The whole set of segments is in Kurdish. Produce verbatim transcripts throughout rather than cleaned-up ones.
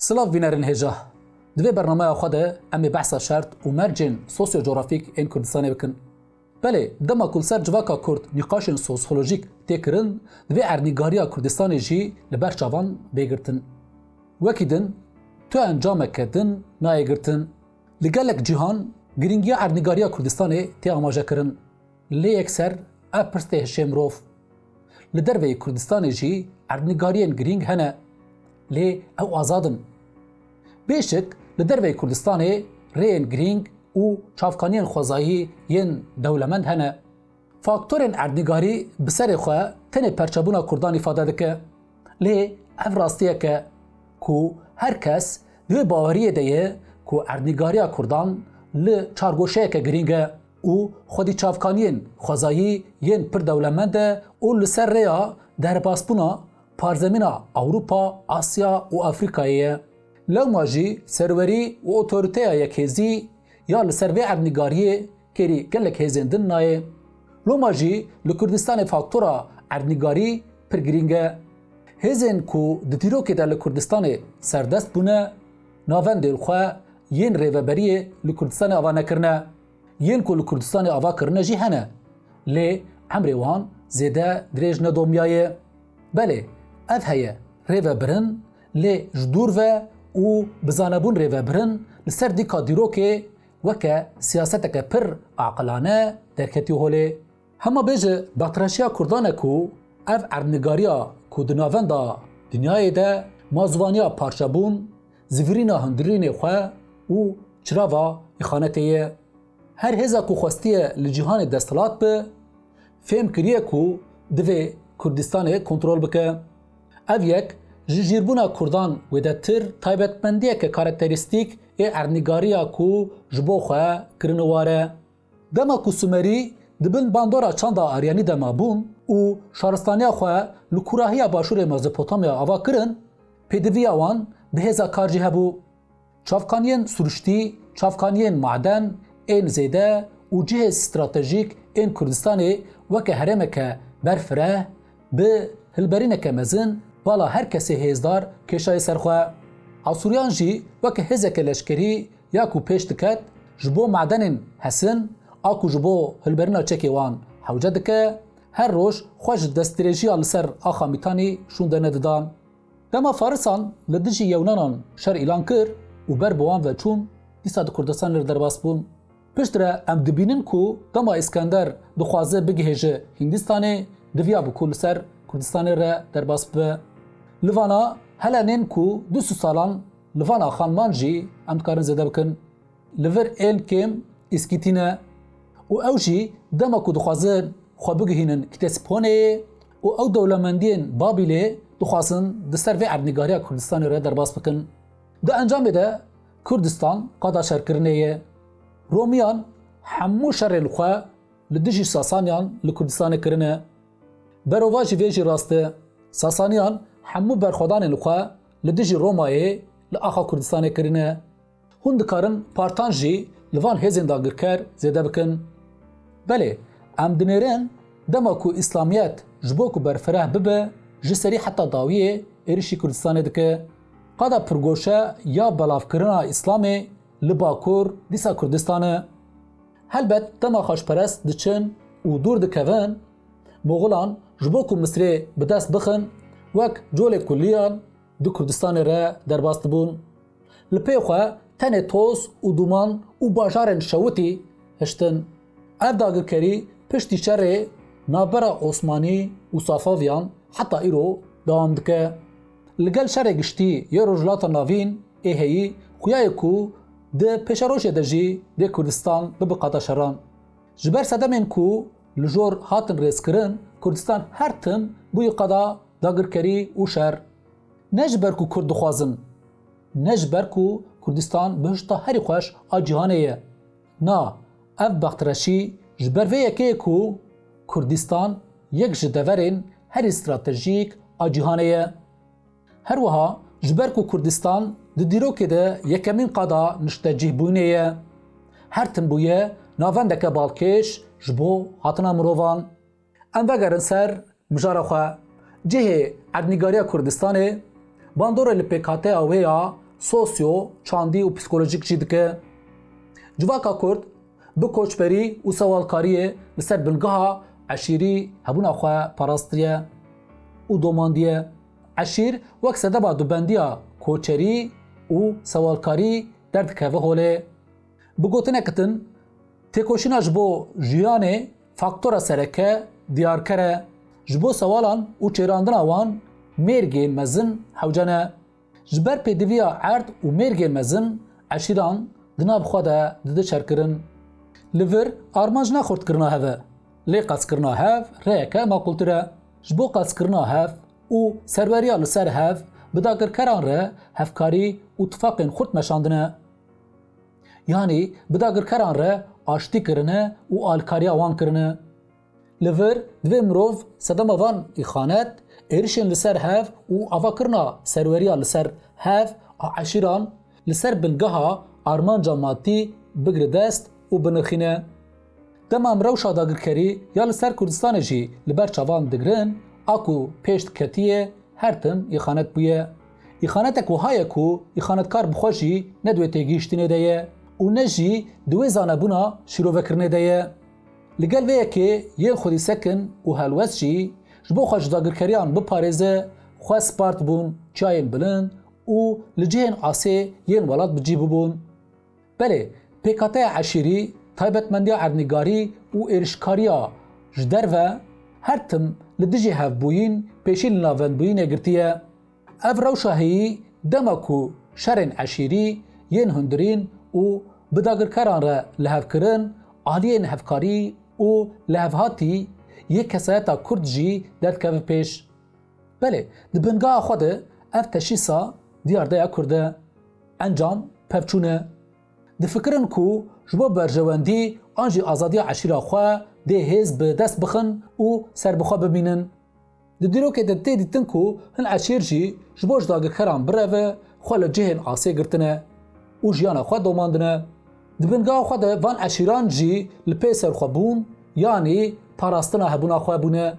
Silav bînerên hêja. Di vê bernameya xwe de em ê behsa şert û mercên sosyo-cografîk ên Kurdistanê bikin. Belê, dema ku li ser civaka Kurd nîqaşên sosyolojîk tê kirin, divê erdnîgariya Kurdistanê jî li ber çavan bê girtin. Wekî din, tu encameke din nayê girtin. Li gelek cîhan girîngiya erdnîgariya Kurdistanê tê amaje kirin. Lê yekser ev pirs tê hişê mirov. Li derveyî Kurdistanê jî erdnîgariyên girîng hene. Lê ew azad in. Bêşik li derveyî Kurdistanê rêyên girîng û çavkaniyên xwezayî yên dewlemend hene. Faktorên erdnîgarî bi serê xwe tenê perçebûna Kurdan îfade dike. Lê ev rastiyek e ku her kes di wê baweriyê de ye ku erdnîgariya Kurdan li çargoşeyeke girîng e û xwedî çavkaniyên xwezayî yên pir dewlemend e û li ser rêya derbasbûna parzemîna Ewropa, Asya û Afrîkayê ye. Lewma jî serwerî û otorîteya yekhêzî ya li ser vê erdnîgariyê kêrî gelek hêzên din nayê. Loma jî li Kurdistanê faktora erdnîgarî pir girîng e. Hêzên ku di dîrokê de li Kurdistanê serdest bûne, navendên xwe yên rêveberiyê li Kurdistanê ava nekirine. Yên ku li Kurdistanê ava kirine jî hene. Lê emrê wan zêde dirêj nedomiyaye. Belê, ev heye, rêvebirin, lê ji dûr ve û bi zanebûn rêvebirin li ser dîka dîrokê weke siyaseteke pir aqilane derketî holê. Hema bêje bextreşiya Kurdan e ku ev erdnîgariya ku di navenda dinyayê de ma zivaniya parçebûn, zivirîna hundirînê xwe û çirava îxanetê ye. Her hêza ku xwestiye li cîhanê desthilat be, fêm kiriye ku divê Kurdistanê kontrol bike. Ev yek ji jîrbûna Kurdan wêdetir taybetmendiyeke karakterîstîk ê erdnîgariya ku ji bo xwe kirine war e. Dema ku Sumerî di bin bandora çanda Aryanî de mabûn û şaristaniya xwe li kûrahiya başûrê Mezopotamya ava kirin, pêdiviya wan bi hêza kar jî hebû. Çavkaniyên siruştî, çavkaniyên maden ên zêde û cihê stratejîk ên Kurdistanê weke herêmeke berfireh bi hilberîneke mezin bala her kesê hêzdar kêşayê ser xwe. Asûriyan jî weke hêzeke leşkerî ya ku pêş diket, ji bo madenên hesin a ku ji bo hilberîna çekê wan hewce dike, her roj xwe ji destdirêjiya li ser axa Mîtanî şûnde nedidan. Dema Farisan li dijî Yewnanan şer îlan kir û ber bi wan ve çûn, dîsa di Kurdistanê re derbas bûn. Piştre em dibînin ku dema Îskender dixwaze bigihêje Hîndistanê, diviyabû ku li ser Kurdistanê re derbas bibe. Li vana helenên ku du sed salan li van axan man jî em dikarin zêde bikin. Li vir ên kêm Îskîtî ne û ew jî dema ku dixwazin xwe bigihînin Ktesiphoneyê û ew dewlemendiyên Babîlê dixwazin di ser vê erdnîgariya Kurdistanê re derbas bikin. Di encamê de Kurdistan qada şerkirinê ye. Romiyan hemû şerên xwe li dijî Sasaniyan li Kurdistanê kirine. Berovajî vê jî rast e. Sasaniyan hemû berxwedanên xwe li dijî Romayê li axa Kurdistanê kirine. Hûn dikarin Partan jî li van hêzên dagirker zêde bikin. Belê, em dinêrin dema ku Îslamiyet ji bo ku berfireh bibe, ji serî heta dawiyê êrişî Kurdistanê dike. Qada pirgoşe ya belavkirina Îslamê li Bakur dîsa Kurdistan e. Helbet dema xaçperest diçin û dûr dikevin, Moxilan ji bo ku Misirê bi dest bixin, wek colê kuliyan di Kurdistanê re derbas dibûn. Li pê xwe tenê toz û duman û bajarên şewitî hiştin. Ev dagirkerî piştî şerê navbera Osmanî û Safaviyan heta îro dewam dike. Li gel şerê giştî yê Rojhilata Navîn ê heyî xuya ye ku di pêşerojê de jî dê Kurdistan bibe qada şeran. Ji ber sedemên ku li jor hatin rêzkirin, Kurdistan her tim bûye qada dagirkerî û şer. Ne ji ber ku Kurd dixwazin, ne ji ber ku Kurdistan bihişta herî xweş a cîhanê ye. Na, ev bextreşî ji ber vê yekê ye ku Kurdistan yek ji deverên herî stratejîk a cîhanê ye. Her wiha ji ber ku Kurdistan di dîrokê de yekemîn qada niştecîhbûnê ye, her tim bûye navendeke balkêş ji bo hatina mirovan. Em vegerin ser mijara xwe. Cihê erdnîgariya Kurdistanê, bandorê li pêkhateya wê ya sosyo, çandî û psîkolojîk jî dike. Civaka Kurd bi koçberî û sewalkariyê li ser bingeha eşîrî hebûna xwe parastiye û domandiye. Eşîr wek sedema dubendiya koçerî û sewalkarî derdikeve holê. Bi gotineke din, têkoşîna ji bo jiyanê faktora sereke diyarker e. Ji bo sewalan û çêrandina wan mêrgên mezin hewce ne. Ji ber pêdiviya erd û mêrgên mezin eşîran di nav xwe de dide şerkirin. Li vir armanc ne xurtkirina hev e, lê qezkirina hev rêyeke maqûltir e. Ji bo qezkirina hev û serweriya li ser hev bi dagirkeran re hevkarî û tifaqên xurt meşandine. Yanî bi dagirkeran re aştî kirine û alîkariya wan kirine. Li vir divê mirov sedema van îxanet, êrişên li ser hev û avakirina serweriya li ser hev a eşîran li ser bingeha armanca madî bigire dest û binirxîne. Dema em rewşa dagirkerî ya li ser Kurdistanê jî li ber çavan digirin, a ku pêş diketiye, her tim îxanet bûye. Îxanetek wiha ye ku îxanetkar bi xwe jî ne di wê têgihiştinê de ye û ne jî di wê zanebûna şîrovekirinê de ye. Li gel vê yekê yên xwedî sekin û helwest jî ji bo xwe ji dagirkeriyan biparêze, xwe spart bûn çiyayên bilind û li cihên asê yên welat bi cî bibûn. Belê, pêkhateya eşîrî, taybetmendiya erdnîgarî û êrişkariya ji derve her tim li dijî hevbûyîn, pêşî li navendbûyînê girtiye. Ev rewşa heyî dema ku şerên eşîrî yên hundirîn û bi dagirkeran re lihevkirin, aliyên hevkarî û lihevhatî yê kesayeta Kurd jî derdikeve pêş. Belê, di bingeha xwe de ev teşhîsa diyardeya Kurd e. Encam pevçûn e. Difikirin ku ji bo berjewendî an jî azadiya eşîra xwe dê hêz bi dest bixin û serbixwe bimînin. Di dîrokê de tê dîtin ku hin eşîr jî ji bo ji dagirkeran bireve xwe li cihên asê girtine û jiyana xwe domandine. Di bingeha xwe de van eşîran jî li pê serxwebûn, yanî parastina hebûna xwe bûne.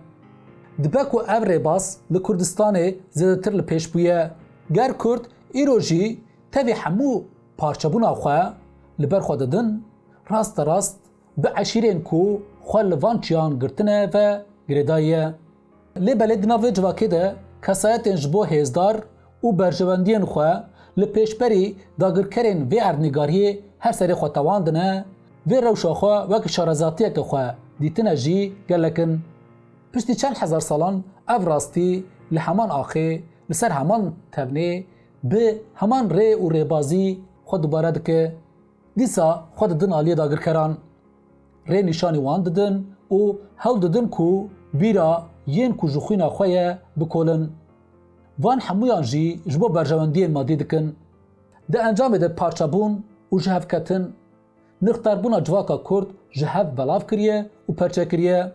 Dibe ku ev rêbaz li Kurdistanê zêdetir li pêş bûye. Ger Kurd îro jî tevî hemû parçebûna xwe li ber xwe didin, rasterast bi eşîrên ku xwe li van çiyan girtine ve girêdayî ye. Lê belê di nav vê civakê de kesayetên ji bo hêzdar û berjewendiyên xwe li pêşberî dagirkerên vê erdnîgariyê her serê xwe tewandine, vê rewşa xwe wek şarezatiyeke xwe dîtine jî gelek in. Piştî çend hezar salan ev rastî li heman axê, li ser heman tevnê, bi heman rê û rêbazî xwe dubare dike. Dîsa xwe didin aliyê dagirkeran. Rê nîşanî wan didin û hewl didin ku bîra yên ku ji xwîna xwe ye bikolin. Van hemûyan jî ji bo berjewendiyên madî dikin. Di encamê de parçebûn û ji hev ketin, nirxdarbûna civaka Kurd ji hev belav kiriye û perçe kiriye.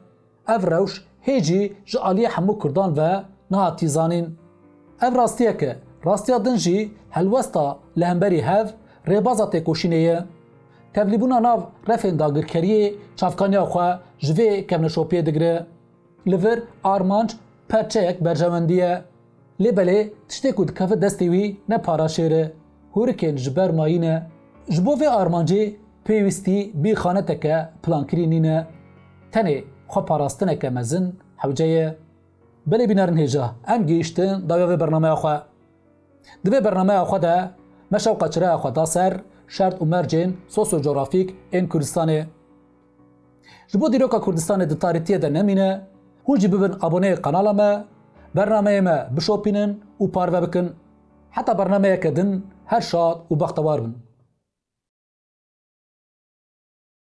Ev rewş hê jî ji aliyê hemû Kurdan ve nehatiye zanîn. Ev rastiyek e. Rastiya din jî helwesta li hemberî hev rêbaza têkoşînê ye. Tevlîbûna nav refên dagirkeriyê çavkaniya xwe ji vê kevneşopiyê digire. Li vir armanc perçeyek berjewendî ye. Lê belê tiştê ku dikeve destê wî ne para şêr e, hûrikên ji ber mayî ne. Ji bo vê armancê pêwîstî bi îxaneteke plankirî nîne. Tenê xweparastineke mezin hewce ye. Belê bînerên hêja, em gihîştin dawiya vê bernameya xwe. Di vê bernameya xwe de me şewqa çireya xwe da ser şert û mercên sosyo-cografîk ên Kurdistanê. Ji bo dîroka Kurdistanê di tarîtiyê de nemîne, hûn jî bibin aboneyê kanala me, bernameyê me bişopînin û parve bikin. Heta bernameyeke din her şad û bextewar bin.